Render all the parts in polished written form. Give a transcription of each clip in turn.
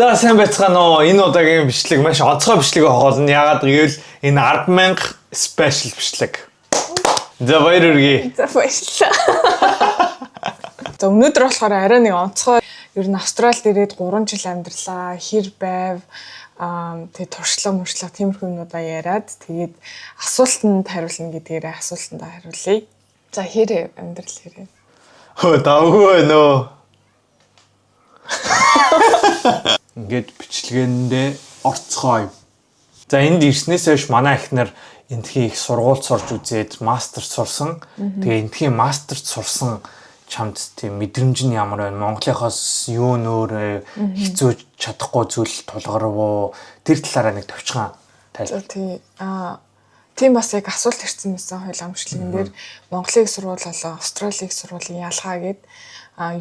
За, сайн байцгаана уу? Энэ удаагийн бичлэг маш онцгой бичлэг хоолно. Яагаад гэвэл энэ 10,000 special бичлэг. За, баяр хүргэе. За, баярлалаа. За, өнөөдөр болохоор арай нэг онцгой, ер нь Австралид ирээд 3 жил амьдралаа, хэр байв, тэгээ туршлага муршлага, тиймэрхүү юмнуудаа яриад, тэгээд асуултанд хариулна гэдгээрээ асуултанд хариулъя. За, хэр амьдрал хэрэг? Хөө, давгүй байна уу? Ингээд бичлэгэндээ орцгоё. За, энд ирснээс хойш манай эхнэр эндхийн их сургуульд сурж үзээд мастер сурсан. Тэгээ эндхийн мастерт сурсан чамд тийм мэдрэмж нь ямар байна? Монголынхоос юу нөөрэ хэцүү, чадахгүй зүйл тулгарв уу? Тэр талаараа нэг товчхон тайлбар. За, тий. Тийм, бас яг асуулт ирсэн байсан хоёул амжилтын дээр, Монголын их сургууль болон Австралийн их сургуулийн ялгаа гээд.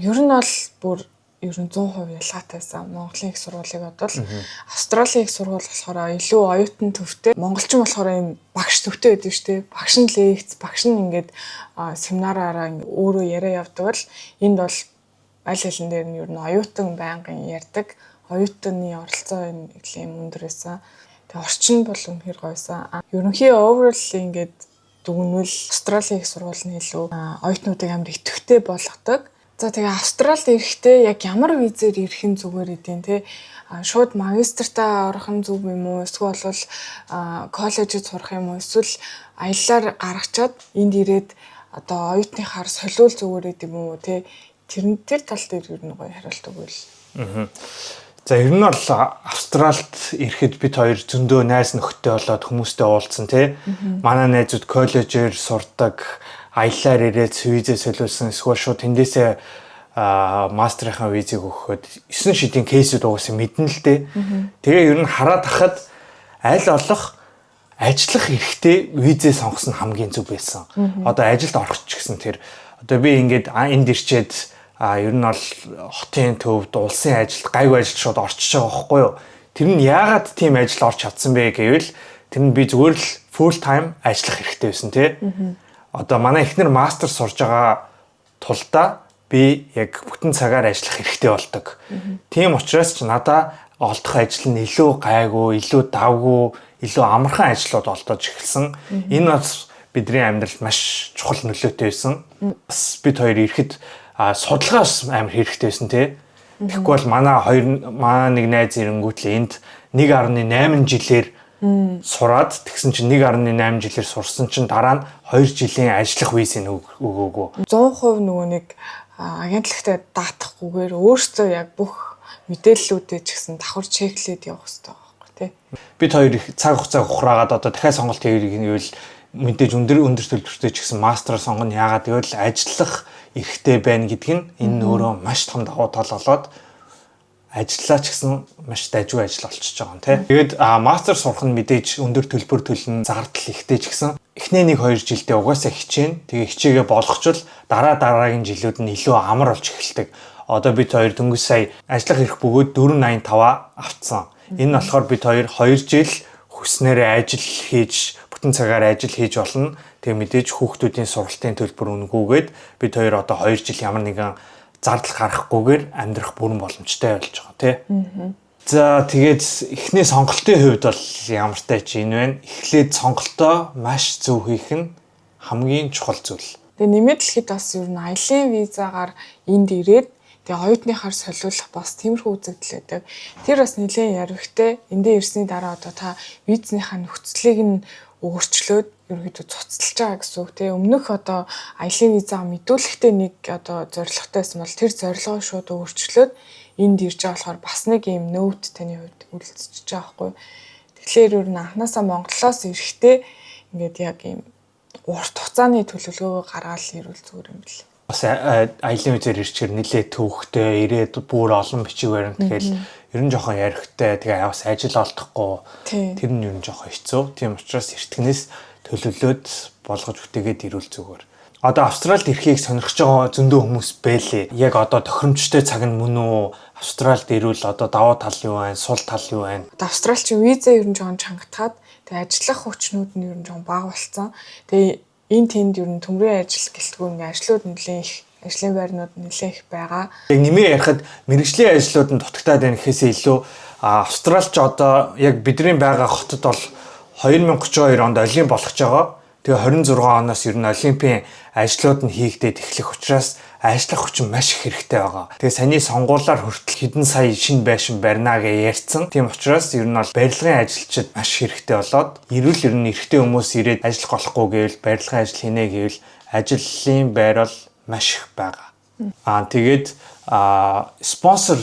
Ер нь бол бүр ер нь 100% ялгаатайсан. Монголын их сургуулийг бодвол Австралийн их сургууль болохоор илүү оюутан төвтэй. Монголчин болохоор ийм багш төвтэй байдаг шүү дээ. Багш нь лекц, багш нь ингээд семинараараа өөрөө яриа явдаг бол энд бол аль алин дээр нь ер нь оюутан байнгын ярьдаг. Оюутны оролцоо энэ ийм өндөр байсан. Тэгээ орчин бол үнэхээр гоёсан. Ерөнхий overall ингээд дүгнвэл Австралийн их сургууль нь илүү оюутнуудыг амар идэвхтэй болгодог. За, тэгээ Австралид ирэхдээ яг ямар визээр ирэх нь зүгээр идэв те? Шууд магистртаа орох нь зөв юм уу? Эсвэл бол коллежид сурах юм уу? Эсвэл аяллаар гаргачаад энд ирээд одоо оюутныхаар солиул зүгээр идэв юм уу те? Тэр тал дээр ер нь гоё хариулт өгвөл. За, ер нь бол Австралид ирэхэд бид хоёр зөндөө найз нөхдөд болоод хүмүүстэй уулзсан, тий. Манай найзууд коллежээр сурдаг, аяллаар ирээд визээ солиулсан, эсвэл шууд тэндээсээ мастерынхаа визийг өгөхөд 9 шидийн case үүд угаасаа мэднэ л дээ. Тэгээ ер нь хараад тахад аль болох ажиллах эрхтэй визээ сонгосон нь хамгийн зөв байсан. Одоо ажилд орох ч гэсэн тэр одоо би ингээд энд ирчээд ер нь бол хотын төвд улсын ажилд, гайгүй ажилд шууд орчиж байгаа байхгүй юу? Тэр нь яагаад тийм ажил орч чадсан бэ гэвэл тэр нь би зүгээр л full time ажиллах хэрэгтэй байсан, тий. Одоо манай эхнэр мастер сурж байгаа тулдаа би яг бүтэн цагаар ажиллах хэрэгтэй болдог. Тийм учраас ч надаа олдох ажил нь илүү гайгүй, илүү давгүй, илүү амархан ажлууд олдож эхэлсэн. Энэ бас бидний амьдралд маш чухал нөлөөтэй байсан. Бас бид хоёр ирэхэд судалгаа бас амар хэрэгтэй байсан, тий. Тэгэхгүй бол манай хоёр, манай нэг найз ирэнгүүтлээ энд 1.8 жилээр сураад, тэгсэн чинь 1.8 жилээр сурсан чинь дараа нь 2 жилийн ажиллах визийг өгөөгүй. 100% нөгөө нэг агентлагтай даатахгүйгээр өөрсдөө яг бүх мэдээллүүдээ ч гэсэн давхар check лээд явах хэрэгтэй байхгүй, тий. Бид хоёр их цаг хугацаа ухраагаад одоо дахиад сонголт хийх гэвэл мэдээж өндөр өндөр төлбөртэй ч гэсэн мастераар сонгоно. Яагаад гэвэл ажиллах эрхтэй байна гэдг нь энэ өөрөө маш том давуу тал болоод ажиллаа ч гэсэн маш дажгүй ажил олчиж байгаа юм, тий. Тэгээд мастер сурах нь мэдээж өндөр төлбөр төлнө, зардал ихтэй ч гэсэн эхний 1 2 жилдээ угаасаа хичээн. Тэгээ хичээгээ болгочвол дараа дараагийн жилүүд нь илүү амар болж эхэлдэг. Одоо бид хоёр дөнгөж сая ажиллах эрх бөгөөд 485-аа авцсан. Энэ нь болохоор бид хоёр 2 жил хүснээрээ ажил хийж, бүтэн цагаар ажил хийж болно. Тэгээ мэдээж хүүхдүүдийн сургалтын төлбөр үнгүүгээд бид хоёр одоо 2 жил ямар нэгэн зардал гаргахгүйгээр амьдрах бүрэн боломжтой болж байгаа, тий. За, тэгээд эхний сонголтын хувьд бол ямартай ч энэ байна. Эхлээд сонголтоо маш зөв хийх нь хамгийн чухал зүйл. Тэгээ нэмээд хэлэхэд бас ер нь аялын визагаар энд ирээд, тэгээ оюутныхаар солиулах бас тиймэрхүү үзэгдэл байдаг. Тэр бас нэлээд ярвигтэй. Эндээ ирсний дараа одоо та визнийхаа нөхцөлийг нь өөрчлөөд ерөнхийдөө цуцлаж байгаа гэсэн үг, тийм. Өмнөх одоо аялын визаа мэдүүлэхдээ нэг одоо зорилготой байсан бол тэр зорилгоо шууд өөрчлөөд энд ирж байгаа болохоор бас нэг юм note таны хувьд үлдчихэж байгаа байхгүй. Тэгэхээр ер нь анханасаа Монголоос ирэхдээ ингээд яг ийм урт хугацааны төлөвлөгөөгөө гаргаад ирвэл зүгээр юм бэл. Бас аялын визээр ирчихээр нэлээд төвхтэй, ирээд бүр олон бичиг баримт тэгэл ер нь жоохон ярихтай, тэгээ бас ажил олдохгүй, тэр нь ер нь жоохон хэцүү. Тийм учраас эртгэнээс төлөвлөөд болгож бүтээгээд ирвэл зүгээр. Одоо Австралид ирэхийг сонирхож байгаа зөндөө хүмүүс бэлээ. Яг одоо тохиромжтой цаг нь мөн үү? Австралид ирвэл одоо давуу тал юу байна, сул тал юу байна? Одоо Австрал чинь виза ер нь жоохон чангатгаад, тэгээ ажиллах хүчнүүд нь ер нь жоохон бага болсон. Тэгээ энэ тэнд ер нь төмрийн ажил гэлтгүй ингээ ажлууд нэлээд их Ажлын байрнууд нэлээд их байгаа. Яг нэмээ ярихад мэргэжлийн ажлууд нь дутагтаад байна гэхээсээ илүү Австралч одоо яг бидний байгаа хотод бол 2032 онд олимп болох гэж байгаа. Тэгээ 26 оноос ер нь олимпийн ажлууд нь хийгдээд эхлэх учраас ажиллах хүчин маш их хэрэгтэй байгаа. Тэгээ саяны сонгуулиар хүртэл хэдэн сая шинэ байшин барина гэж ярьсан. Тийм учраас ер нь бол барилгын ажилчид маш хэрэгтэй болоод эрүүл ер нь эрэгтэй хүмүүс ирээд ажиллах болохгүй гэвэл барилгын ажил хийнэ гэвэл ажлын байр бол маш их байгаа. Тэгээд спонсор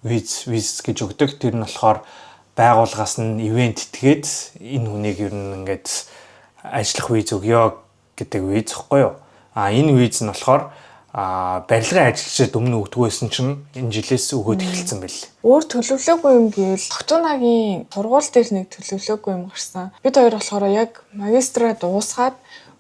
виз гэж өгдөг. Тэр нь болохоор байгууллагаас нь event этгээд энэ хүнийг ер нь ингээд ажиллах виз өгөө гэдэг виз ихгүй юу. Энэ виз нь болохоор барилгын ажилчид өмнө өгдөг байсан чинь энэ жилээс өгөөд эхэлсэн байл. Өөр төлөвлөөгүй юм гэвэл Хотуунагийн сургууль дээр нэг төлөвлөөгүй юм гарсан. Бид хоёр болохоор яг магистраа дуусгаад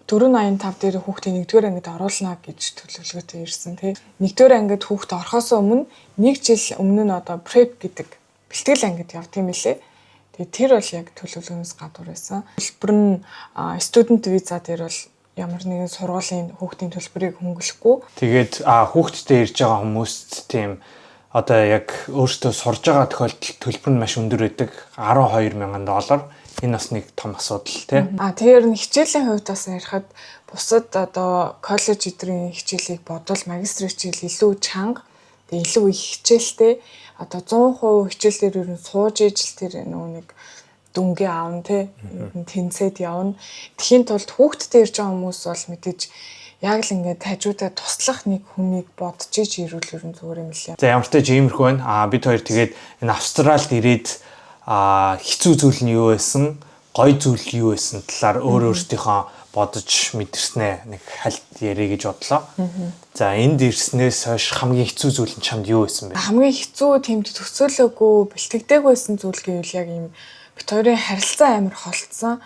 485 дээр хүүхдээ 1-р ангид оруулна гэж төлөвлөгөөтэй ирсэн тий. 1-р ангид хүүхд орохоос өмнө нэг жил өмнө нь одоо prep гэдэг бэлтгэл ангид явдаг юм лээ. Тэгээ тэр бол яг төлөвлөгөөнөөс гадуур байсан. Төлбөр нь student visa дээр бол ямар нэгэн сургуулийн хүүхдийн төлбөрийг хөнгөлөхгүй. Тэгээд хүүхдтэй ирж байгаа хүмүүст тийм одоо яг өөртөө сурж байгаа тохиолдолд төлбөр нь маш өндөр байдаг. 12 мянган доллар. Энэ бас нэг том асуудал тий. Тэгэхээр нь хичээлийн хувьд бас ярихад бусад одоо коллеж эдрийн хичээлийг бодвол магистрийн хичээл илүү чанга, тэгээ илүү их хичээлтэй, одоо 100% хичээл дээр ер нь сууж ижил тэр нөгөө нэг дүнгээ аавна тий, тэнцээд явна. Тэхийн тулд хүүхдтэй ирж байгаа хүмүүс бол мэдээж яг л ингээд хажуудаа туслах нэг хүнийг бодож иж ирүүл ер нь зүгээр юм лээ. За, ямар ч тач иймэрхүү байна. Бид хоёр тэгээд энэ Австралид ирээд хэцүү зүйл нь юу байсан, гоё зүйл юу байсан талаар өөр өөрсдийнхөө бодож мэдэрснээ нэг хальт ярих гэж бодлоо. За, энд ирснээс хойш хамгийн хэцүү зүйл нь чамд юу байсан бэ? Хамгийн хэцүү, тэмд төсөөлөөгүй, бэлтгэдэггүй байсан зүйл гэвэл яг ийм бид хоёрын харилцаа амар холдсон.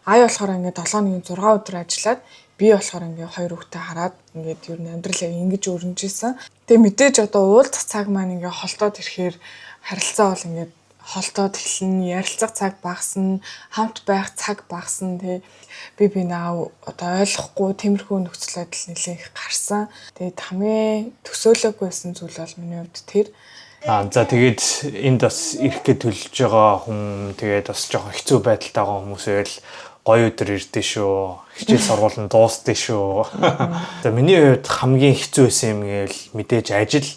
Ая болохоор ингээд 7 хоногийн 6 өдөр ажиллаад, би болохоор ингээд хоёр хүүхдээ хараад ингээд ер нь амьдрал яг ингэж өрнөж исэн. Тэгээ мэдээж одоо уулзах цаг маань ингээд холдоод ирэхээр харилцаа бол ингээд холдоод эхэлнэ, ярилцах цаг багасна, хамт байх цаг багасна тий. Би би наа одоо ойлгохгүй тиймэрхүү нөхцөл байдал нэлээд их гарсан. Тэгээд хамгийн төсөөлөөгүй байсан зүйл бол миний хувьд тэр. За, тэгээд энд бас ирэх гээд төлөж байгаа хүн, тэгээд бас жоохон хэцүү байдалтай байгаа хүмүүс байвал гоё өдөр ирдэ шүү. Хичээл сургууль нь дуусдээ шүү. За, миний хувьд хамгийн хэцүү байсан юм гэвэл мэдээж ажил.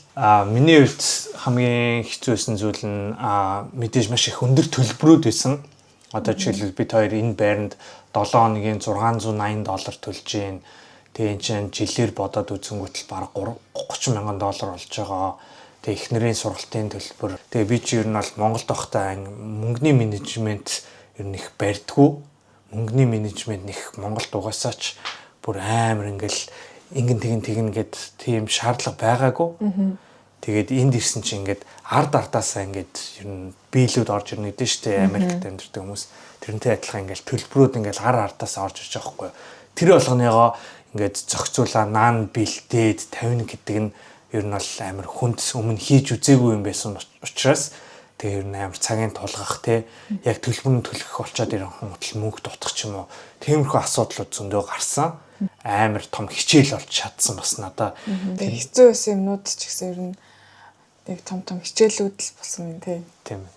Миний хувьд хамгийн хэцүү байсан зүйл нь мэдээж маш их өндөр төлбөрүүд байсан. Одоо жишээлбэл бид хоёр энэ байранд 7 хоногийн 680 доллар төлж гин. Тэгээ эн чинь жилээр бодоод үзэнгүүт л бараг 30 мянган доллар болж байгаа. Тэгээ эхнэрийн сургалтын төлбөр. Тэгээ би чи ер нь бол Монголд байхдаа мөнгөний менежмент ер нь их барьдгүй. Мөнгөний менежмент нэх Монголд угаасаа ч бүр амар ингээл ингэн тэгин тэгнэ гэд тийм шаардлага байгаагүй. Тэгээд энд ирсэн чинь ингээд ард ардаасаа ингээд ер нь bill үүд орж ирнэ гэдэг шүү дээ, Америкт амьдардаг хүмүүс. Тэрнтэй адилхан ингээд төлбөрүүд ингээд ар ардаасаа орж ирж байгаа байхгүй юу. Тэр болгоныгоо ингээд зохицуулаа наан бэлдээд тавина гэдэг нь ер нь бол амар хүнд, өмнө хийж үзээгүй юм байсан учраас тэгээ ер нь амар цагийн тулгах те, яг төлбөр нь төлөх болчоод ирэн хүмүүс мөнгө дутах ч юм уу, тиймэрхүү асуудлууд зөндөө гарсан, амар том хичээл болж чадсан бас надаа. Тэгээ хэцүү байсан юмнууд ч гэсэн ер нь нэг том том хичээлүүд л болсон юм тий. Тийм ээ.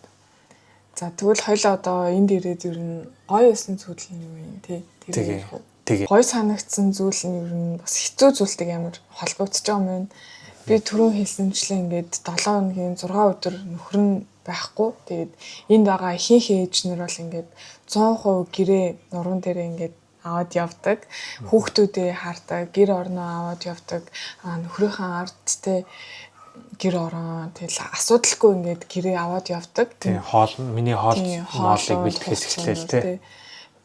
За, тэгвэл хоёлоо одоо энд ирээд ер нь гоё байсан зүйл нь юу юм тий? Тэр ярих уу? Тэгээ. Гоё санагдсан зүйл нь ер нь бас хэцүү зүйлтэй амар холбогдож байгаа юм байна. Би түрүүн хэлсэнчлэн ингээд 7 хоногийн 6 өдөр нөхөр нь байхгүй. Тэгээд энд байгаа ихэнх ээж нар бол ингээд 100% гэрээ нуруунд дээрээ ингээд аваад явдаг. Хүүхдүүдээ хардаг, гэр орноо аваад явдаг. Нөхрийнхээ ард те гэр орон тэгэл асуудалгүй ингээд гэрээ аваад явдаг. Тийм, хоол, миний хоол моолыг бэлтгэхээс эхлээл те.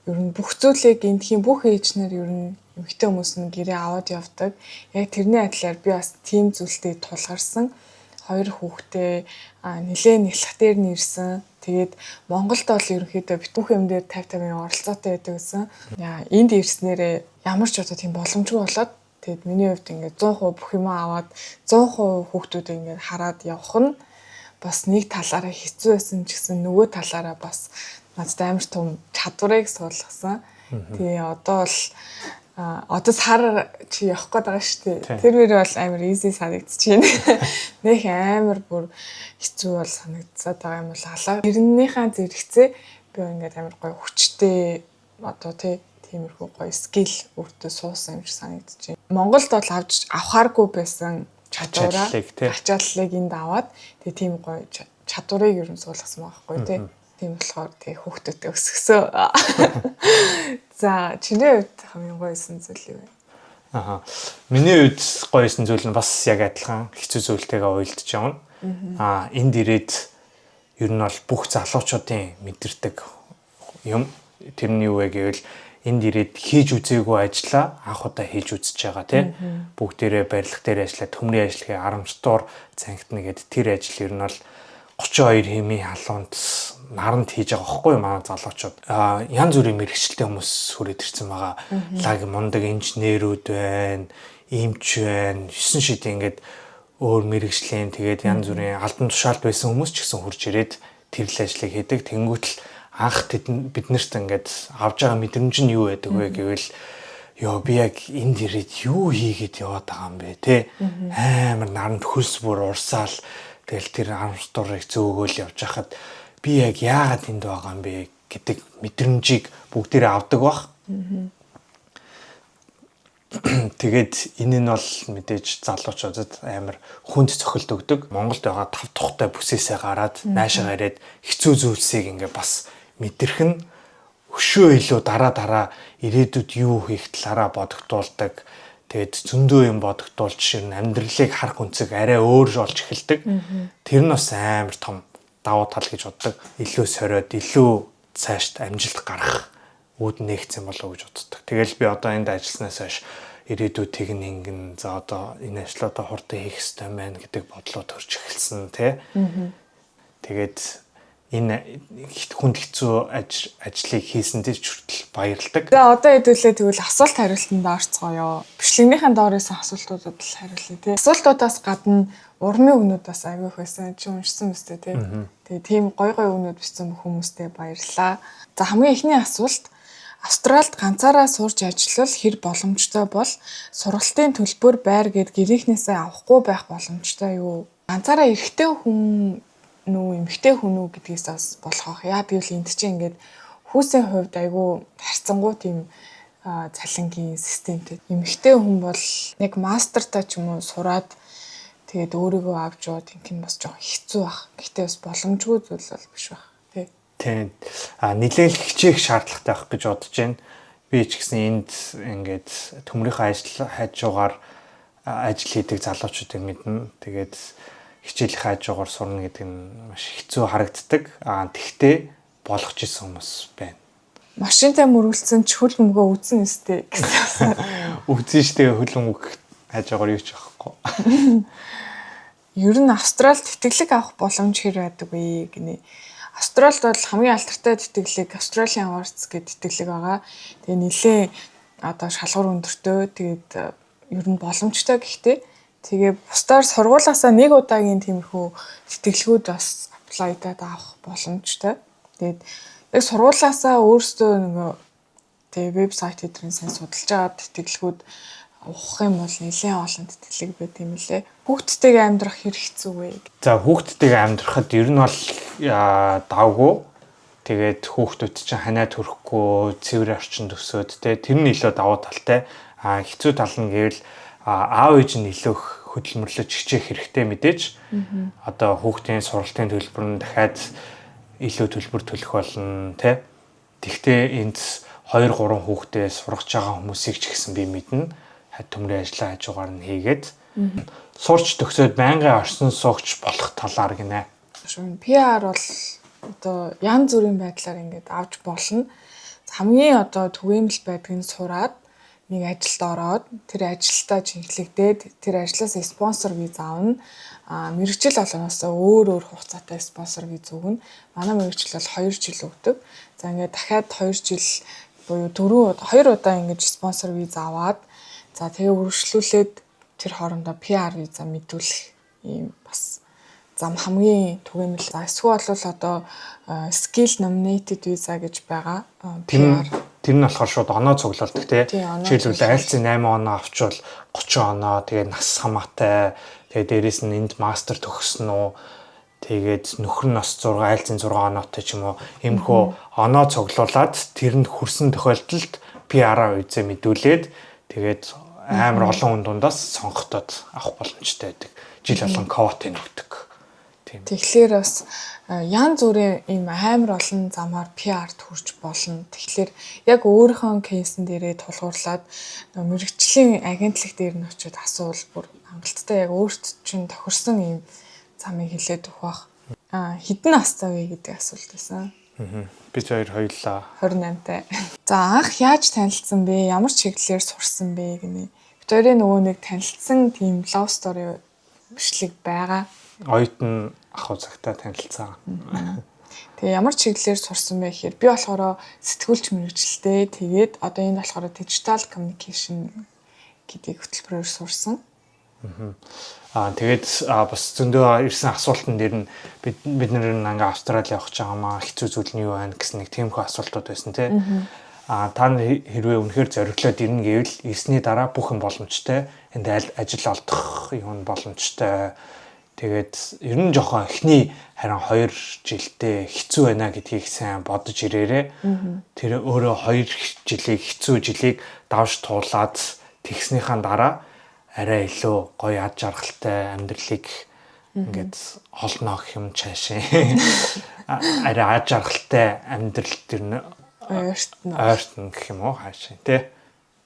Ер нь бүх зүйлийг эндхийн бүх ээж нар, ер нь эмэгтэй хүмүүс нь гэрээ аваад явдаг. Яг тэрний адилаар би бас тийм зүйлтэй тулгарсан. Хоёр хүүхдээ нэлээд нялх дээр нь ирсэн. Тэгээд Монголд бол ерөнхийдөө бит бүх юм дээр 50 50-ын оролцоотой байдаг гэсэн. Яа, энд ирснээрээ ямар ч одоо тийм боломжгүй болоод тэгээд миний хувьд ингээд 100% бүх юмаа аваад 100% хүүхдүүдээ ингээд хараад явах нь бас нэг талаараа хэцүү байсан ч гэсэн нөгөө талаараа бас надад амар том чадварыг суулгасан. Тэгээ одоо бол А одоо сар чи явах гээд байгаа шүү дээ. Тэр мөр бол амар easy санагдчихэв. Нэх амар бүр хэцүү бол санагдцаад байгаа юм бол алаа. Тэрнийхээ зэрэгцээ би ингээд амар гоё хүчтэй одоо тий тиймэрхүү гоё skill өөртөө суусан юм шиг санагдчихэв. Монголд бол авч авахааргүй байсан чадвараа, ачааллыг энд аваад тэгээ тийм гоё чадварыг ер нь суулгасан байгаа байхгүй тий. Тийм болохоор тэгээ хүүхдүүдтэй өсгөсөө. За, чиний хувьд хамгийн гоёсэн зүйл юу вэ? Аха. Миний хувьд гоёсэн зүйл нь бас яг адилхан хэцүү зүйлтэйгээ уялдаж явна. Энд ирээд ер нь бол бүх залуучуудын мэдэрдэг юм. Тэр нь юу вэ гэвэл энд ирээд хийж үзээгүй ажлаа анх удаа хийж үзэж байгаа, тий. Бүгдээрээ барилга дээр ажиллаад, төмрийн ажил арамчдуур цангитна гэд тэр ажил ер нь бол 32 хэмийн халуунд наранд хийж байгаа байхгүй юу манай залуучууд. Янз бүрийн мэргэжилтэй хүмүүс хүрээд ирсэн байгаа. Лаг мундаг инженерүүд байна, эмч байна, 9 шид ингээд өөр мэргэжлийн, тэгээд янз бүрийн албан тушаалд байсан хүмүүс ч гэсэн хурж ирээд тэр л ажлыг хийдэг. Тэнгүүт л анх бид нарт ингээд авж байгаа мэдрэмж нь юу байдаг вэ гэвэл ёо, би яг энд ирээд юу хийгээд яваад байгаа юм бэ те, амар наранд хөлс бүр урсаал, тэгэл тэр арамчдуурыг зөөгөөл явж хахад би яг яагаад энд байгаа юм бэ гэдэг мэдрэмжийг бүгдээрээ авдаг бах. Тэгээд энэ нь бол мэдээж залуучуудад амар хүнд цохилт өгдөг. Монголд байгаа тав тухтай бүсээсээ гараад наашаа ирээд хэцүү зүйлсийг ингээ бас мэдэрх нь өшөө илүү дараа дараа ирээдүйд юу хийх талаараа бодогдуулдаг. Тэгээд зөндөө юм бодогдуулж ер нь амьдралыг харах өнцөг арай өөр болж эхэлдэг. Тэр нь бас амар том давуу тал гэж боддог. Илүү сориод, илүү цаашд амжилт гаргах үүд нээгдсэн болов уу гэж боддог. Тэгэл би одоо энд ажилласнаас хойш ирээдүйд тэгнэ, ингэн, за одоо энэ ажлуудаа хурдан хийх ёстой байна гэдэг бодлоо төрж эхэлсэн тий. Тэгээд энэ хүнд хэцүү ажлыг хийсэн дээр ч хүртэл баярладаг. За, одоо хэдүүлээ тэгвэл асуулт хариултанд орцгоё. Бичлэгнийхэн доор исэн асуултуудад л хариулъя тий. Асуултуудаас гадна урмын үгнүүд бас аягүй их байсан. Чи уншсан мэт тий. Тэгээ тийм гой гой үгнүүд бичсэн бүх хүмүүстээ баярлалаа. За, хамгийн эхний асуулт: Австралид ганцаараа сурч ажиллавал хэр боломжтой бол, сургалтын төлбөр, байр гээд гэрийнхнээсээ авахгүй байх боломжтой юу? Ганцаараа эрэгтэй хүн нүү, эмэгтэй хүн үү гэдгээс бас болох ах. Яа гэвэл энд чинь ингээд хүүсийн хувьд айгүй харьцангуй тийм цалингийн системтэй. Эмэгтэй хүн бол нэг мастертаа ч юм уу сураад тэгээд өөрийгөө авч яваад ингэх нь бас жоохон хэцүү бах. Гэхдээ бас боломжгүй зүйл бол биш бах. Тий. Тийм. Нилээн хичээх шаардлагатай байх гэж бодож байна. Би ч гэсэн энд ингээд төмрийнхөө ажил хажуугаар ажил хийдэг залуучуудыг мэднэ. Тэгээд хичээлийн хажуугаар сурна гэдэг нь маш хэцүү харагддаг. Тэгтээ болгож исэн хүмүүс байна. Машинтай мөргөлдсөн ч хөл бөмбөгөө үзэн өстэй гэсэн. Үзэн штэ, хөл бөмбөг хажуугаар юу ч авахгүй. Ер нь Австралид тэтгэлэг авах боломж хэр байдаг вэ гинэ. Австралид бол хамгийн алдартай тэтгэлэг Australian Awards гэдэг тэтгэлэг байгаа. Тэгээ нэлээ одоо шалгуур өндөртэй. Тэгээд ер нь боломжтой гэхдээ тэгээ бусдаар сургуулаасаа нэг удаагийн тиймэрхүү тэтгэлгүүд бас apply даад авах боломжтой. Тэгээд яг сургуулаасаа өөрсдөө нөгөө тэгээ вебсайт эдрийн сайн судалж байгаа тэтгэлгүүд авах юм бол нэлээд олон тэтгэлэг байт юм лээ. Хүүхдтэйгээ амьдрах хэр хэцүү вэ? За, хүүхдтэйгээ амьдрахад ер нь бол давгүй. Тэгээд хүүхдүүд чинь ханаа төрөхгүй, цэвэр орчинд өсөөд те, тэр нь илүү давуу талтай. Хэцүү тал нь гэвэл аав ээж нь илүү их хөдөлмөрлөж хичээх хэрэгтэй мэдээж. Одоо хүүхдийн сургалтын төлбөр нь дахиад илүү төлбөр төлөх болно те. Тэгтээ энд 2 3 хүүхдээ сургаж байгаа хүмүүсийг ч гэсэн би мэднэ. Төмрийн ажлаа хажуугаар нь хийгээд сурч төгсөөд байнгын орсон суугч болох талаар гинэ. PR бол одоо янз бүрийн байдлаар ингээд авч болно. Хамгийн одоо түгээмэл байдаг нь сураад нэг ажилд ороод, тэр ажилдаа чиглэгдээд, тэр ажлаас спонсор виз авна. Мэргэжил болгоноос өөр өөр хугацаатай спонсор виз өгнө. Манай мэргэжил бол 2 жил өгдөг. За, ингээд дахиад 2 жил буюу 4 2 удаа ингэж спонсор виз аваад, за тэгээ үргэлжлүүлээд тэр хоорондоо PR виза мэдүүлэх ийм бас зам хамгийн түгээмэл. За, эсвэл бол одоо skill nominated visa гэж байгаа. PR. Тэр нь болохоор шууд оноо цуглуулдаг тий. Тий, оноо. Жишээлбэл, IELTS-ийн 8 оноо авчвал 30 оноо, тэгээд нас хамаатай, тэгээд дээрэс нь энд мастер төгссөн үү, тэгээд нөхөр нь бас 6 IELTS-ийн 6 оноотой ч юм уу, иймэрхүү оноо цуглуулад тэрэнд хүрсэн тохиолдолд PR визээ мэдүүлээд, тэгээд амар олон хүн дундаас сонгогдоод авах боломжтой байдаг. Жил болгон квотыг өгдөг. Тийм. Тэгэхээр бас янз бүрийн ийм амар олон замаар PR-д хүрч болно. Тэгэхээр яг өөрийнхөө case-эн дээрээ тулгуурлаад нөгөө мэргэжлийн агентлаг дээр нь очиод асуувал бүр хангалттай яг өөрт чинь тохирсон ийм замыг хэлээд өгөх бах. Хэдэн настай вэ гэдэг асуулт байсан. Бид хоёр хоёулаа 28-тай. За, анх яаж танилцсан бэ? Ямар чиглэлээр сурсан бэ гинэ. Бид хоёрын нөгөө нэг танилцсан тийм love story бичлэг байгаа. Оюутан ахуй цагтаа танилцсан. Тэгээ ямар чиглэлээр сурсан бэ гэхээр би болохоор сэтгүүлч мэргэжилтэй. Тэгээд одоо энд болохоор digital communication гэдэг хөтөлбөрөөр сурсан. Тэгээд бас зөндөө ирсэн асуултан дээр нь бид нар ингээ Австрали явах гэж байгаа маа, хэцүү зүйл нь юу байна гэсэн нэг тиймэрхүү асуултууд байсан, тий. Та нар хэрвээ үнэхээр зориглоод ирнэ гэвэл ирсний дараа бүх юм боломжтой. Энд ажил олдох юм боломжтой. Тэгээд ер нь жоохон эхний харин 2 жилдээ хэцүү байна гэдгийг сайн бодож ирээрээ. Тэр өөрөө 2 жилийг, хэцүү жилийг давж туулаад тэгснийхаа дараа арай илүү гоё ад жаргалтай амьдралыг ингээд олно гэх юм чаашаа. Арай ад жаргалтай амьдрал тэр нь ойртно. Ойртно гэх юм уу хаашаа, тий.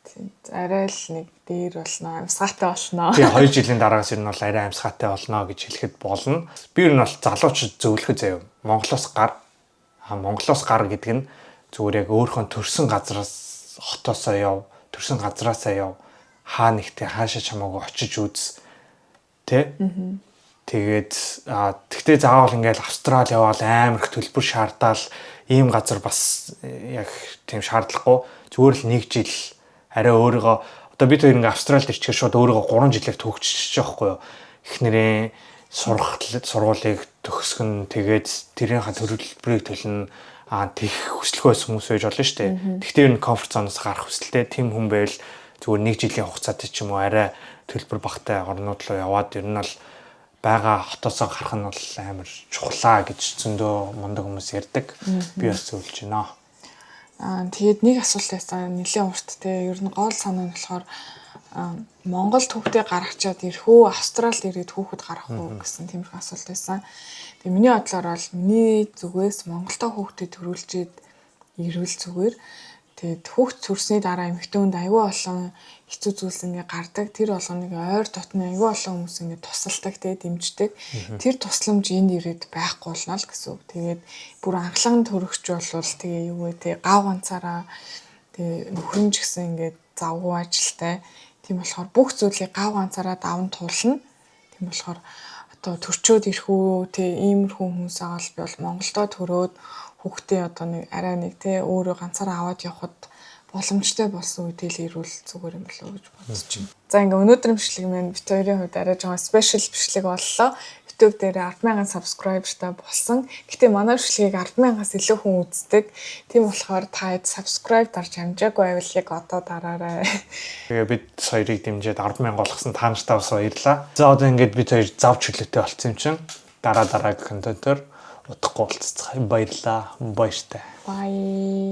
Тийм. Арай л нэг дээр болно, амьсгаатай болно. Тий, 2 жилийн дараагаас ер нь бол арай амьсгаатай болно гэж хэлэхэд болно. Би ер нь бол залуучууд зөвлөхөд заяа. Монголоос гар. Монголоос гар гэдэг нь зүгээр яг өөрийнхөө төрсэн газраас, хотоосоо яв, төрсэн газраасаа яв. Хаа нэгтээ хаашаа чамаагүй очиж үз. Тэ? Тэгээд тэгтээ заавал ингээл Австрали яваал амар их төлбөр шаардаал ийм газар бас яг тийм шаардлагагүй. Зүгээр л нэг жил арай өөрийгөө, одоо бид хоёр ингээ Австралид ирчихээр шууд өөрийгөө 3 жилээр төгсчихөж байгаа байхгүй юу. Эхнэрээ сурах сургуулийг төгсгөн, тэгээд тэрийнхээ төлбөрийг төлнө, тех хүсэлгүй байсан хүмүүс байж болно шүү дээ. Тэгтээ ер нь comfort zone-оос гарах хүсэлтэй тийм хүн байвал зүгээр нэг жилийн хугацаатай ч юм уу арай төлбөр багтай орнууд руу яваад ер нь бол байгаа хотоосоо гарах нь бол амар чухлаа гэж зөндөө мундаг хүмүүс ярьдаг. Би бас зөвлөж байна. Тэгээд нэг асуулт байсан, нэлээд урт те. Ер нь гол санаа нь болохоор Монголд хүүхдээ гаргачаад ирэх үү, Австралид ирээд хүүхэд гаргах уу гэсэн тиймэрхүү асуулт байсан. Тэгээ миний бодлоор бол миний зүгээс Монголдо хүүхдээ төрүүлчихэд ирвэл зүгээр. Тэгээд хүүхд төрсний дараа эмэгтэй хүнд аюул олон хэцүү зүйлс ингээ гардаг. Тэр болгоныг ойр дотны аюул олон хүмүүс ингээ тусалдаг те, дэмждэг. Тэр тусламж энд ирээд байхгүй болно л гэсэн үг. Тэгээд бүр анхлан төрөгч болвол тэгээ юу вэ те, гав ганцаараа, тэгээ нөхөр нь ч гэсэн ингээ завгүй ажилтай. Тийм болохоор бүх зүйлийг гав ганцаараа даван туулна. Тийм болохоор одоо төрчөөд ирэх үү те, иймэрхүү хүмүүс байгаа бол би бол Монголдо төрөөд хүүхдээ одоо нэг арай нэг те өөрөө ганцаараа аваад явхад боломжтой болсон үедээ л ирвэл зүгээр юм болов уу гэж бодож байна. За, ингээ өнөөдрийн бичлэг маань бид хоёрын хувьд арай жоохон special бичлэг боллоо. YouTube дээр 10,000 subscriber-тай болсон. Гэтэ манай бичлэгийг 10,000-аас илүү хүн үздэг. Тийм болохоор та хэд subscribe дарж амжаагүй байвал яг одоо дараарай. Тэгээ бид хоёрыг дэмжиж 10,000 болгосон та нартай бас баярлалаа. За, одоо ингээд бид хоёр зав чөлөөтэй болсон юм чинь дараа дараагийн контентоор удахгүй уулзцгаая. Баярлалаа. Баяртай. Bye.